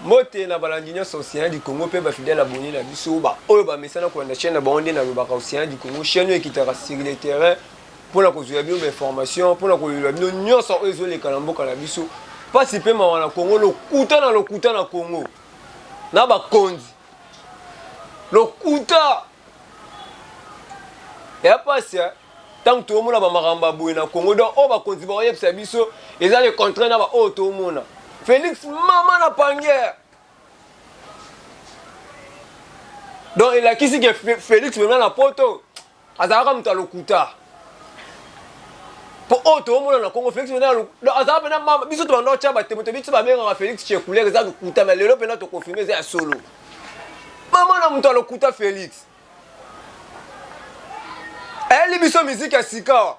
Mbote na balandi nyonso Océan du Congo mpe ba fidèles abonnés na biso ba oyo bamesana kolanda chaîne na bango nde nalobaka Océan du Congo chaîne oyo ekitaka sur le terrain mpo na kozwela bino bainformation mpo na koyela bino nyonso oyo ezoleka na mboka na biso mpasi mpe mawa na Congo lokuta na lokuta na Congo na bakonzi lokuta ya pasi ntango toomona bamakambo ya boye na congo donc oyo bakonzi bakoyebisa biso eza le contraire na baoyo toomona félix mama na panguer donc elakisi ke félix mema na poto azalaka moto ya lokuta mpo oyo toomona na congo félix mena azalaka mpena mama biso tobanda otya batemo te biso babengaka félix checouleur eza lokuta ma lelo mpena tokonfirme eza ya solo mama na moto ya lokuta félix ayeli biso miziki ya sikawa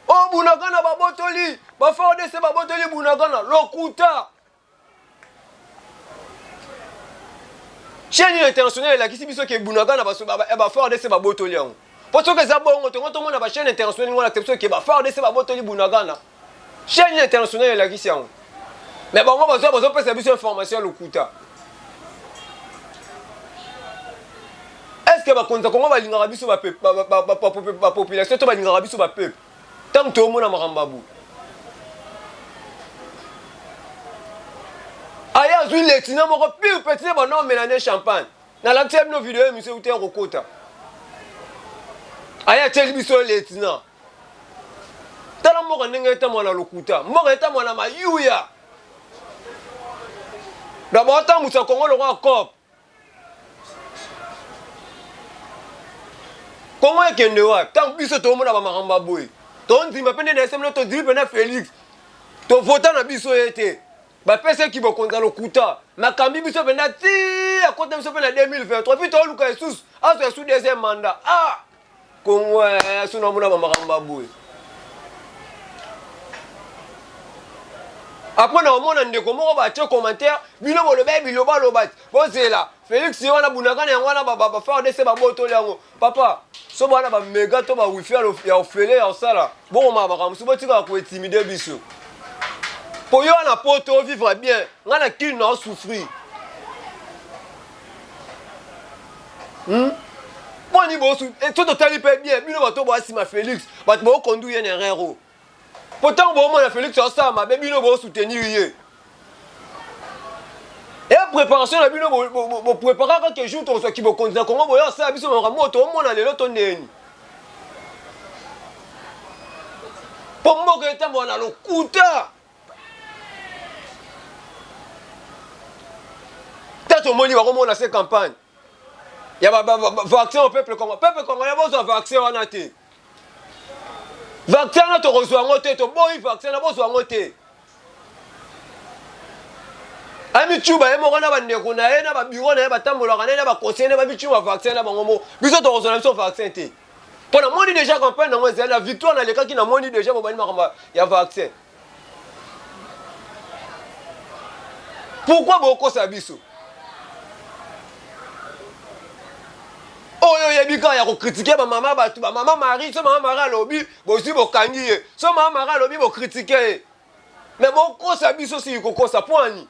o oh, bunagana babotoli bafardc babotoli bunagana lokuta chaîne internationale elakisi biso ke bunagana bafardc babotoli yango mpo soki eza bongo tongo tomona bachaîne internationale ngo elakisa biso ke bafardc babotoli bunagana chaîne internationale elakisi yango me bango bazwa bazopesa biso information ya lokuta est ce que bakonzi ya kongo balingaka biso bapopulation to balingaka biso bapeuple ntango toomona makambo ya boye aye azwi letina moko pire petit banda omela nde champagne nalakisa bino video emission euti ya kokota aye atieli biso letina tala mboka ndenge etambola na lokuta mboka etambola na mayuya na baotambwisa kongo lokola cope kongo ekende wapi ntango biso toomona bamakambo ya boye tondima mpe nde na esemlo tondimi mpe na félix tovota na biso ye te bapesaki bokonzi ya lokuta makambi biso mpenza ti akota biso mpe na 2023 mpe toluka lisusu azwa esu deuxième mandat ah Congo eh, so namona ba makambo ya boye. Après na omona ndeko moko batie commentaire bino boloba biloba loba bozela Felix ye wana bunakana yango wana ba ba FARDC babotoli yango papa so bwana ba mega to ba wifi ya ofele ya osala bokoma makambo mosusu botikaka kointimide biso po yo wana poto vivre bien ngai na kini na osouffrir Hmm? Boni bosu eh, so totali mpe bien bino bato boya nsima Felix bato bokondu ye na erreur oyo mpo ntango bomona Felix asala mabe bino bosoutenir ye e préparation na bino bopreparaka ke jour tokozwa kibokonzi na Congo boya osala biso makambo oyo toomona lelo to ndeni mpo mboka etambola na lokuta ta tomoni bakomona se campagne ya vaccin au peuple congolais peuple congolais bozwa vaccin wana te vaccin wana tokozwa yango te toboyi vaccin na bozwa yango te amicuba ye moko na bandeko na ye na babiro na ye batambolaka na ye na baconseil na babicuba vaccin na bango moko biso tokozwa na biso vaccin te mpo namoni deja campagne yango ezali na victoire nalekaki namoni deja bobandi makambo ya vaccin Pourquoi bokosa biso? oyo oyebi kaka ya kokritike bamama bato bamama marie so mama marie alobi bozwi bokangi ye so mama marie alobi bokritike ye me bokosa biso siki kokosa mpo ani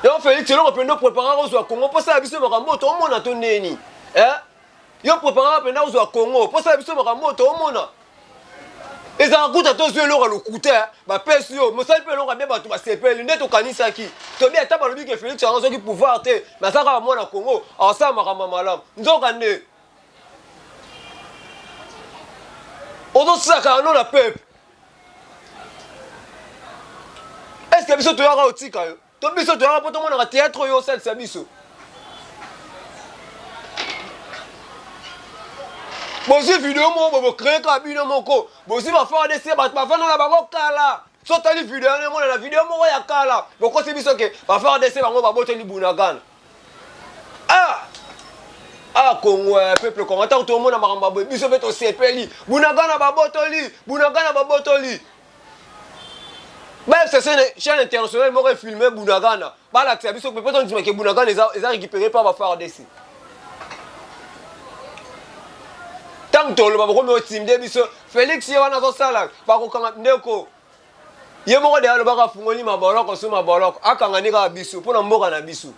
yo félix eloko mpenza opreparaka ozwa kongo mposala biso makambo oyo tomona to ndeni eh? Yo preparaka mpenza ozwa Congo mpo osala biso makambo oyo toomona. Ezalaka kuta tozwi eloko ya lokuta eh, bapesi yo mosali mpe eloko ya bie bato basepeli nde tokanisaki tobi ata balobi ke Felix yango azwaki pouvoir te mais aza kaka mwana Congo akosala makambo ya malamu nzoka nde ozosakana no na peuple est ce que biso toyaka otika yo To biso toyaka mpo tomonaka théâtre oyo osalisa biso. Bozwi video moko boye bocree kaka bino moko, bozwi ba FARDC bato bavanda na bango kala. So otali video wana emona na video moko ya kala, bokosi biso ke ba FARDC bango babotoli Bunagana. Ah! Ah Congo, eh, peuple Congo, ntango tomona makambo ya boye biso mpe tosepeli. Bunagana babotoli, Bunagana babotoli. Ba FCC chaîne internationale moko efilme Bunagana balakisa biso mpe tondima ke Bunagana eza, eza récupéré par ba FARDC. Ntango toloba bokomi otimide biso Felix ye wana azosala bakokanga ndeko. Ye moko deja alobaka afungoli maboloko su maboloko akanga nde kaka biso mpo na mboka na biso.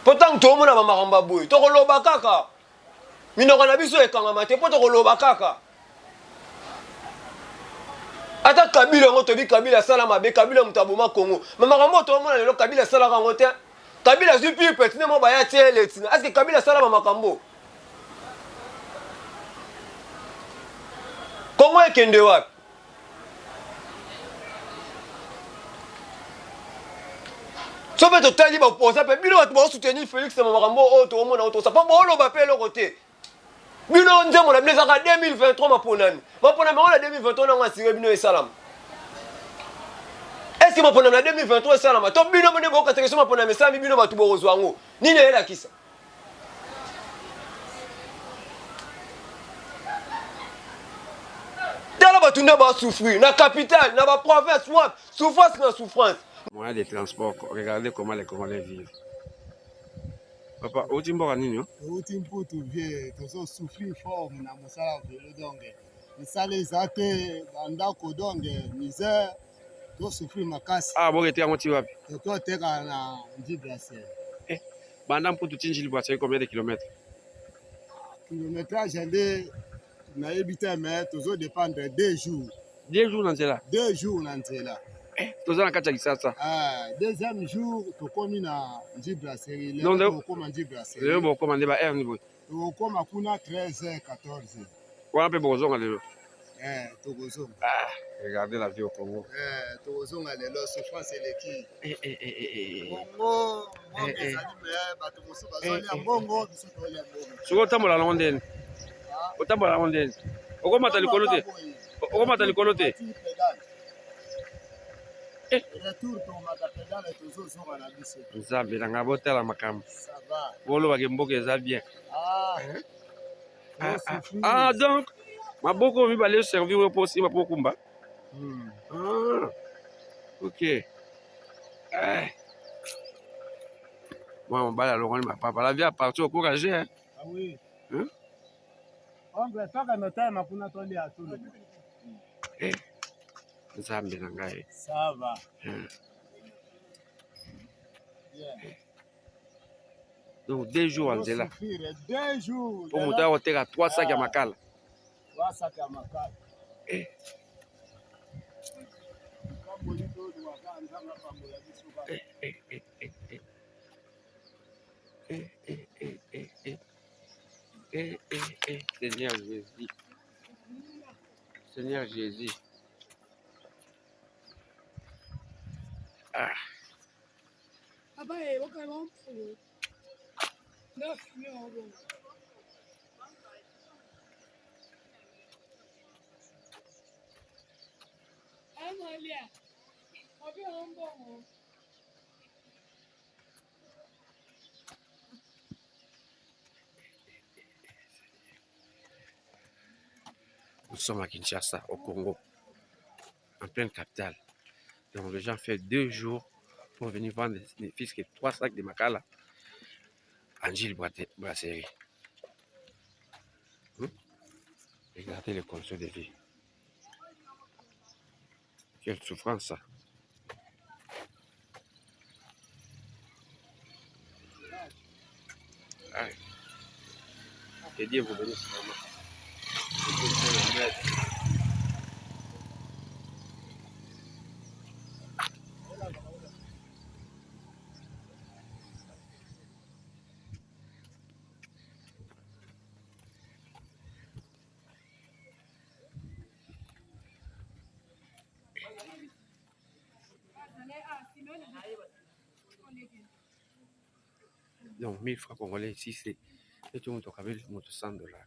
Mpo ntango toomona bamakambo ya boye tokoloba kaka, minoko na biso ekangama te mpo tokoloba kaka. Ata Kabila yango toyebi Kabila asala mabe, Kabila moto aboma Congo. Ma makambo oyo toomona lelo Kabila asalaka yango te. Kabila azwi pire petit nde moko baya tie letina. Est-ce que Kabila asala ba makambo? Congo ekende wapi? So mpe totali baoposa mpe bino bato baosoutenir Felix na makambo oyo toomona oyo tosa mpo booloba mpe eloko te. Bino nzembo na bino ezaka 2023 maponami. Maponami yango na 2023 nango asire bino esalama. Est-ce que maponami na 2023 esalama? To bino nde bokataka so maponami esalami bino bato bokozwa yango. Nini elakisa? Tala bato nde ba souffrir na capitale, na ba province, wapi? Souffrance na souffrance. Moyen de transport, regardez comment les Congolais vivent. Papa, outi mboka nini yo? Outi Mputu vie, tozo souffrir fort na mosala ya velo donc misala eza te, bandako donc misère, to souffrir makasi. Ah, boke yango ti wapi? Toteka na Ndji Brasserie. Eh, banda Mputu ti Ndjili Brasserie combien de kilomètres? Kilométrage nde nayebi te mais tozo dépendre deux jours. Deux jours na nzela? Deux jours na nzela. Eh, toza na kati ya Kisasa. Ah, deuxième jour tokomi na Ndji Brasserie. Lelo tokokoma Ndji Brasserie. Lelo bokoma nde ba heure ni boye? Tokokoma kuna 13h 14h. Wana mpe bokozonga lelo? Eh, tokozonga. Ah, regardez la vie au Congo. Eh, tokozonga lelo, souffrance eleki. Eh, eh, eh, eh, eh. Congo, mbongo ezali mais bato mosusu bazolia mbongo, biso tolia mbongo. Soki otambola nango ndeni? Otambola nango ndeni? Okomata likolo te? Okomata likolo te? Eh. Retour tokomata pedale tozozonga na biso. Nzambe na ngai botala makambo. Bolobaka mboka eza bien. Ah. Ah, ah, ah donc maboko mibale servir oyo mpo osimba mpo okumba. Ah, ok. Eh. Mwana mobali alongoli mapapa. La vie a parti au courage. Hein? Ah oui. Hein? Oncle, soka notema kuna tolia tulu. Eh. Nzambe na ngai. Ça va. Hmm. Yeah. Donc deux jours en nzela. Deux jours. Po moto akoteka trois sacs ya makala. Trois sacs ya makala. Eh. Eh, eh, eh, eh, eh. Eh, eh, eh, eh, eh. Eh, eh, eh. Seigneur Jésus. Seigneur Jésus. Ah. Nous sommes à Kinshasa, au Congo, en pleine capitale. Donc les gens fait 2 jours pour venir vendre ne fût-ce que 3 sacs de makala à Ndjili Brasserie. Regardez les conditions de vie. Quelle souffrance ça. Allez. Que Dieu vous bénisse vraiment. Donc 1000 francs congolais ici c'est et tout le monde moto 100 dollars.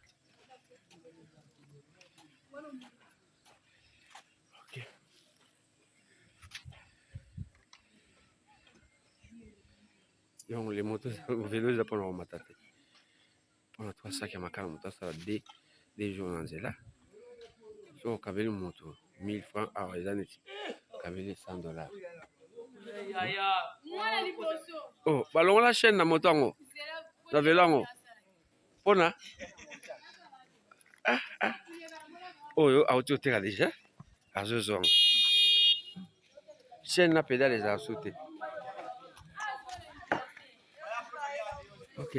Ok. Donc les motos vélo eza mpona komata te. Mpona 3 sacs ya makala moto asala 2 jours na nzela. Soki okabeli moto 1000 francs awa eza neti okabeli 100 dollars. Oh, balongola chaîne na moto yango na velo yango mpona ah, ah. Oyo auti oteka deja azozonga. Chaîne na pedale ezala su te. Ok.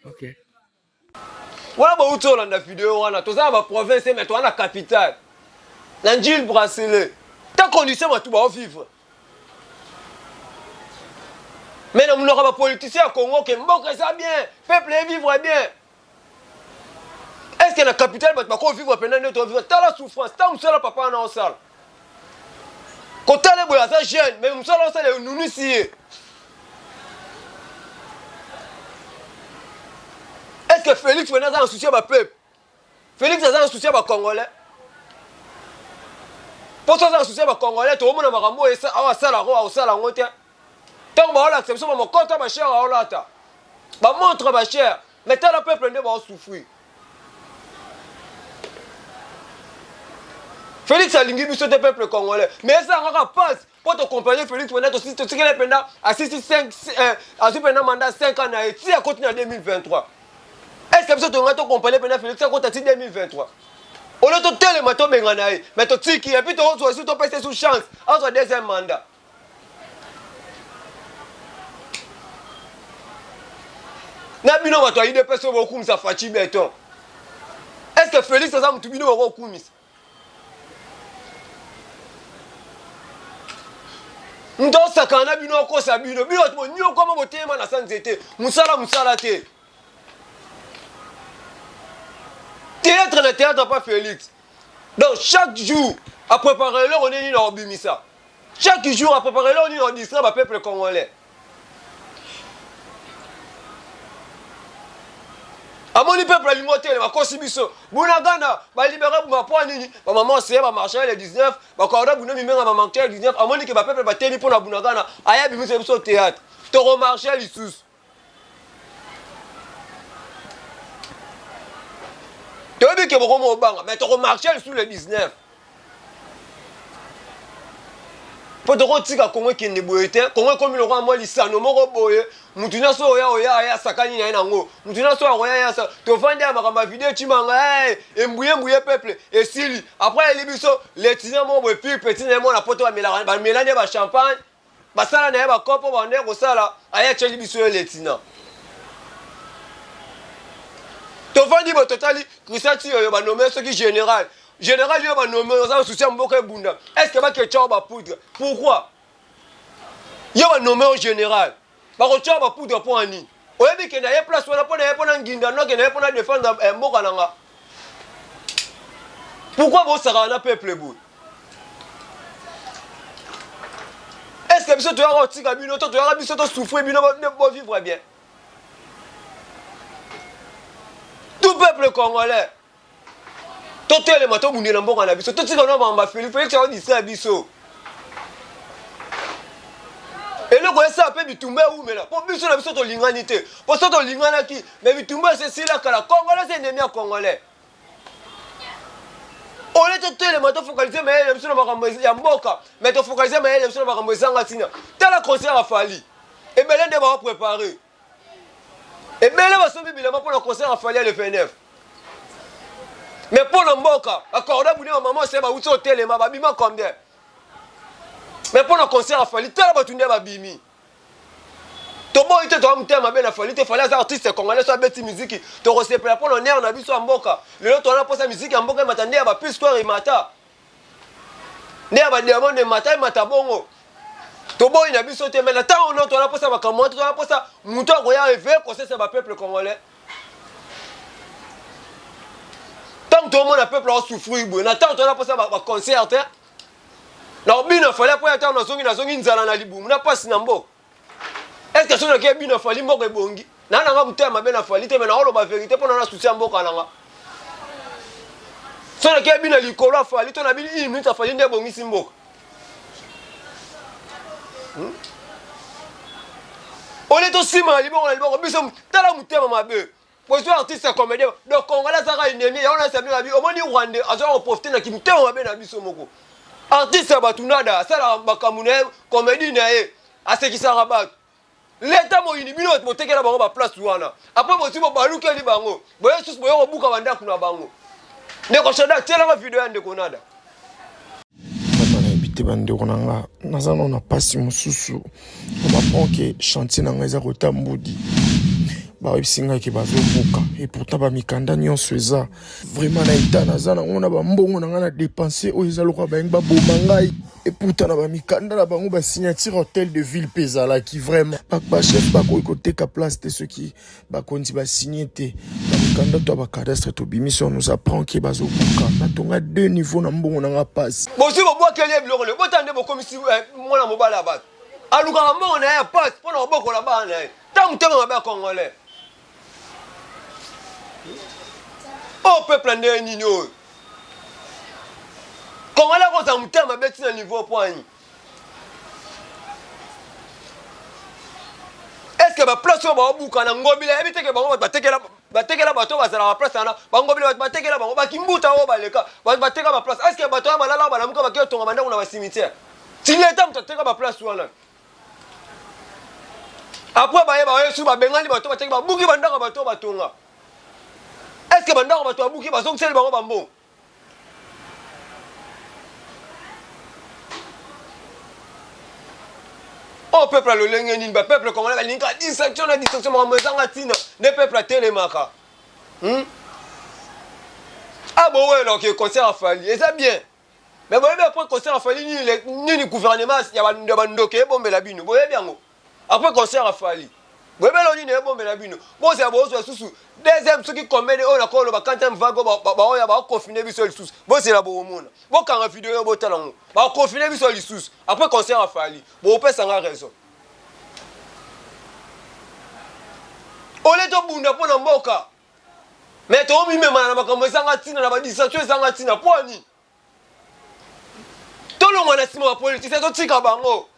Ok. Wana bauti olanda video wana, toza na ba province mais toza na capitale. Na Njili bracelet. Ta condition bato bao vivre. Mais na monoko ba politiciens ya Congo ke mboka eza bien, peuple e vivre bien. Est-ce que na capitale bato bako vivre pena nde to vivre? Tala souffrance, tala mosala papa wana osala. Kotala boye aza jeune, mais mosala osala enunisi ye. Est-ce que Félix pena aza na souci ya ba peuple? Felix aza na souci ya ba congolais. Poso aza na souci ya ba congolais tokomona makambo oyo awa asala yango akosala yango te. Ntango baolakisa biso bamokota ba cher aolata ba montre ba cher mais tala peuple nde baosouffrir. Felix alingi biso te peuple congolais mais eza kaka pasi mpo tokompagne Felix mpenza totikeli mpenza asisi 5 eh, azwi mpenza mandat 5 ans na ye ti akoti na 2023 est ce que biso tolinga tokompagne mpenza Felix akota ti 2023 olo totelema tobengana ye mais totiki epuis tokozwa su topesa ye su chance azwa deuxième mandat na bino bato ya udps oyo bokumisa Fatshi beton est ce que Felix aza motu bino bokokumisa moto osakana na bino akosa bino bino bato bonyokwama botelema na sa nzete mosala mosala te théâtre na théâtre pa félix donc chaque jour aprépare eloko nini na kobimisa chaque jour aprépare eloko nini na kodistraire bapeuple congolais amoni peuple alingi otelema akosi biso bunagana balibere buma mpo nini bamama oseye bamarche le 19 bakorda buna mimenga bamarche le 19 amoni ke bapeuple bateli mpo na bunagana aya bimisa biso théâtre tokomarche lisusu toyebi ke bokoma obanga mais tokomarche lisusu le 19 mpo tokotika kongo ekende boye te kongo ekomi lokola mwa lisano moko boye motu nyonso oya oya aya asakani na ye nango motu nyonso akoya ya tovandi ya makambo ya video cimanga hey, eh, embuye mbuye peuple esili apres ayeli biso letina moko boye pire petit na ye mwana poto bamelani ye bachampagne basala na ye bakopo bande kosala aye atyeli biso ye letina tovandi boye totali christian tiyoyo banome soki général général yo banome oza na susi ya mboka ebunda est ce que baketya yo bapoudre pourquoi yo banome yo général bakotya yo bapoudre mpo ya nini oyebi ke na ye place wana mpo na ye mpo na nginda noke na ye mpo na defendre eh, mboka na nga pourquoi bosakana na peuple boye est ce que biso toyaka kotika bino to toyaka biso tosouffrir bino bovivre bien tout peuple congolais totelema tobundela mboka na biso totika na bamba felix felix aodistraire biso eloko esala mpe bitumba ewumela mpo biso na biso tolingani te mpo so tolinganaki me bitumba esi esila kala congolais ennemi ya congolais ole totelema tofokalize mayele na biso na makambo ya mboka me tofokalize mayele na biso na makambo ezanga ntina tala concert ya fali ebele nde baoprepare ebele basombi bilamba mpo na concert ya fali ya le 29 mais mpo na mboka bacorda bune bamama se bauti otelema babima combien mais mpo na concert ya fali tala bato nde babimi toboyi te toa motema mabe na fali te fali aza artiste congolais so abeti miziki tokosepela mpo na honneur na biso ya mboka lelo towana mposa miziki ya mboka emata nde ya bapisquare emata nde ya badiamond emata emata bongo toboyi na biso te mai na ntango no towana mposa makambo wana towana mposa moto akoya eveye kosesa bapeuple congolais ntango tomona peuple aosouffrir boye na ntango towana mposa baconcert te na obino afali apo ya ntango nazongi nazongi nzala na libumu na mpasi na mboka estce soki nakei bino afali mboka ebongi na nanga motema mabe na fali te me naoloba verité mpo na na susi ya mboka na nga soki nakei bino likolo afali to na bino une minute afali nde ebongisi mboka hmm? ole tosima na liboko na liboko biso tala motema mabe Bozwa artiste ya comédien donc congolais azaka ennemi yango na sabino na omoni rwandais azwa ko profiter na kimotema mabe na biso moko artiste ya bato nada asalaka makambo na ye comédie na ye asekisaka bato. Leta moyini bino bato botekela bango ba place wana après bozwi bobalukeli bango boye susu boye kobuka bandako na bango. Ndeko Shada tielanga video ya ndeko Nada. Papa nayebi te bandeko na nga naza nano na mpasi mosusu on m'apprend que chantier na nga eza kota mbudi bayebisi ngai ke bazobuka et pourtant bamikanda nyonso eza vraiment na eta naza nango na bambongo na ngai na depense oyo eza lokola balingi baboma ngai eputa na bamikanda na bango basignature hotel de ville mpe ezalaki vraiment bachef bakoki koteka place te soki bakonzi basigne te bamikanda to ya bacadastre tobimisi on nous apprend ke bazobuka natonga deux niveau na mbongo na nga pasi bozwi bobwakeli ye biloko ne botala nde bokomisi eh, mwana mobali ya bato alukaka mbongo na ye ya pasi mpo na kobokola bana na ye ntango motema mabe ya congolais oyo oh, peuple ndenge nini oyo congolais akozala motema mabe ntina niveau poani estce baplace oyo baobuka na ngobila yebi teke bango bato batekela batekela bato oyo bazalaka place wana bangobila bato batekela bango bakimbuta oyo baleka bato bateka baplace estce bato wana balala balamuka bakei otonga bandako na bacimetière ti leta moto ateka baplace wana Après baye baye su babengani bato bateki babuki bandako bato batonga. Est-ce que bandako bato babuki bazongiseli bango bambongo? Oyo peuple ya lolenge nini? Ba peuple congolais balingi kaka distraction na distraction, makambo ezanga ntina nde peuple atelemaka. Hmm? Ah bowela ke concert ya Fally eza bien. Mais boyebi après concert ya Fally nini nini gouvernement ya bandoki ebombela bino boyebi yango après concert ya Fally boyebi eloko nini ebombela bino bozela bozwa lisusu deuxième soki combien oyo nakoloba quantième vague baoya baoconfine biso lisusu bozela bokomona bokanga video oyo botala yango baoconfine biso lisusu après concert ya Fally bopesa nga raison ole tobunda mpo na mboka Mais to mimema na makambo ezanga ntina na ba distraction ezanga ntina mpo nini? Tolongwa na nsima ba politiciens totika bango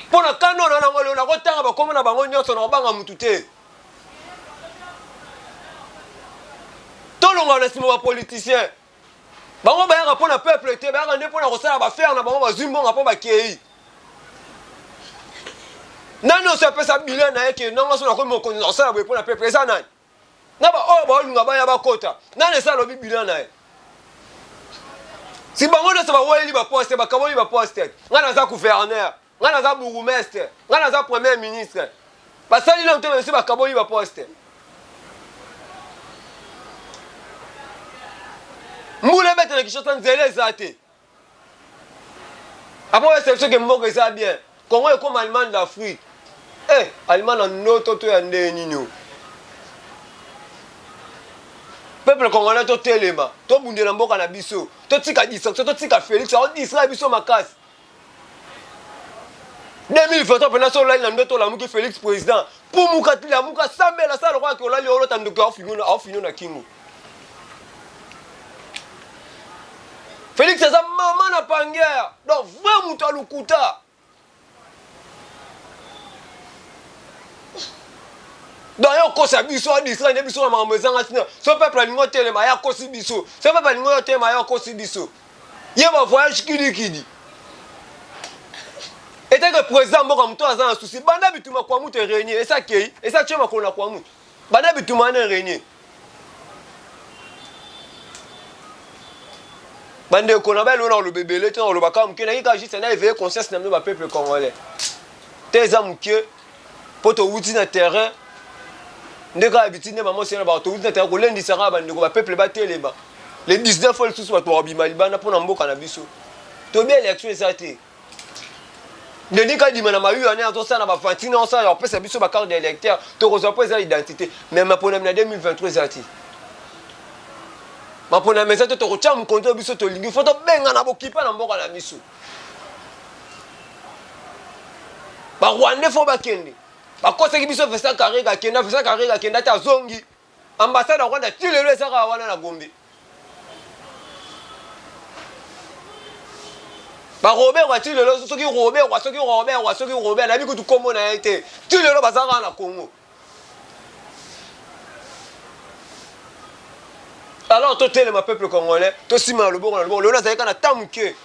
mpo na kanda oyo nango lelo nakotanga bakombo na bango nyonso na kobanga mutu te. Tolongwa na nsima ba politiciens bango bayaka mpo na peuple te, bayaka nde mpo na kosala bafere na bango, bazwi mbongo mpo bakei. Nani oso apesa bilan na ye ke nanga so nakomi mokonzi nakosala boye mpo na peuple eza nani? Na baoyo baolinga baya bakota nani esi alobi bilan na ye? Si bango nyonso baweleli baposte bakaboli baposte, ngai naza gouverneur, ngai naza bourgmestre, ngai naza premier ministre, basali nano te mesi bakaboli baposte. Mbula ebeta na Kinshasa nzela eza te. Après oyesa biso ke mboka eza bien. Congo ekoma Allemagne d'Afrique. Eh, Allemagne na ndoto to ya ndenge nini oyo? Peuple congolais totelema, tobundela mboka na biso, totika distraction, totika Felix ao distraire biso makasi. 2023 mpena so olali na ndoto olamuki Felix président, pumuka lamuka sambela sala lokola ke olali olota ndoki aofinyo na kingo. Felix aza mama na panguer donc vrai moto ya lokuta. Donc aye kokosa biso adistraire nde biso na makambo ezanga ntina. So peuple alingi otelema aye akosi biso. So peuple alingi otelema aye akosi biso. Ye ba voyage kidikidi. Etake président mboka moto aza na souci banda bituma kwa moto eregne esi akei esi atie makolo na kwa moto banda bituma wana eregne bandeko na baelona koloba ebele te na koloba kaka moke nayei kaka juste na éveille conscience na bino bapeuple congolais te eza moke mpo towuti na terrain nde kaka habitude nde mama osena bato towuti na terrain kolendisa kaka bandeko bapeuple batelema le 19 oyo lisusu bato bakobima libanda mpo na mboka na biso toyebi élection eza te Denis Kadima na mayu ane azosala na bavantine azosala ya kopesa biso bacarte d'électeur tokozwa mpo eza identité mais maponami na 2023 eza te maponami eza te tokotya mokonzi oyo biso tolingi fo tobengana bokipa na mboka na biso barwandais fo bakende bakosaki biso Vincent Karega akenda Vincent Karega akenda te azongi Ambassade ya Rwanda ti lelo eza kaka wana na Gombe. Ba Robert wa ti lelo soki Robert wa soki Robert wa soki Robert nayebi kutu kombo na ye te. Ti lelo baza kaka na Congo. Alors totelema peuple congolais, tosimba na loboko na loboko. Lelo nazali kaka na temps moke.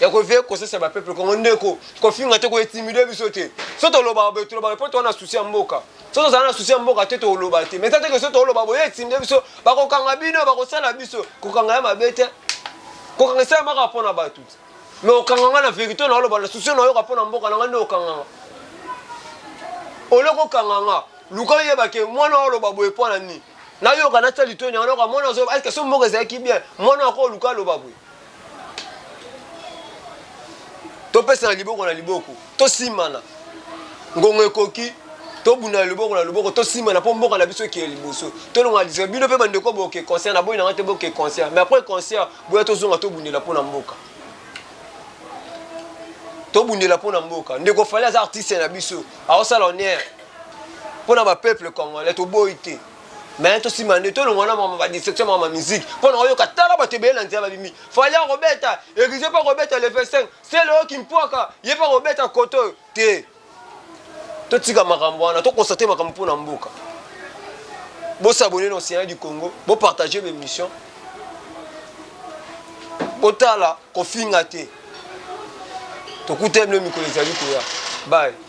Ya ko éveiller conscience ya ba peuple Congo ndeko, kofinga te, ko intimider biso te. So tolobaka boye, tolobaka mpo toza na souci ya mboka. So tozala na souci ya mboka te, toloba te. Mais eza te ke so toloba boye intimider biso, bakokanga bino, bakosala biso. Kokanga ya mabe te. Kokanga esalamaka mpo na bato. Mais okanga nga na vérité na oloba na souci na yoka mpo na mboka na nga nde okanga nga. Oloko okanga nga, luka oyeba ke mwana oloba boye mpo na nini. Nayoka natia litoi na nga nayoka mwana azoba est-ce que so mboka ezalaki bien mwana akoluka aloba boye. Topesana liboko na liboko, tosimana. Ngonga ekoki, tobunda na loboko na loboko, tosimana mpo mboka na biso ekeye liboso. Tolonga disque bino mpe bandeko boke concert na boyi na nga te boke concert. Mais après concert, boya tozonga tobundela mpo na mboka. Tobundela mpo na mboka. Ndeko Fally aza artiste na biso, aosala honneur mpo na ba peuple congolais, toboyi te. Mais tosimba nde tolongwa na mama ba distraction mama musique mpo na oyoka tala bato ebele na nzela babimi Fally akobeta Heritier mpe akobeta le 25 Sele oyo kimpwaka ye mpe akobeta koto oyo te. Totika makambo wana, tokonstate makambo mpo na mboka. Bosabone na Océan du Congo, bopartage b'émission, botala kofinga te. Tokutani bino mikolo ezali koya. Bye.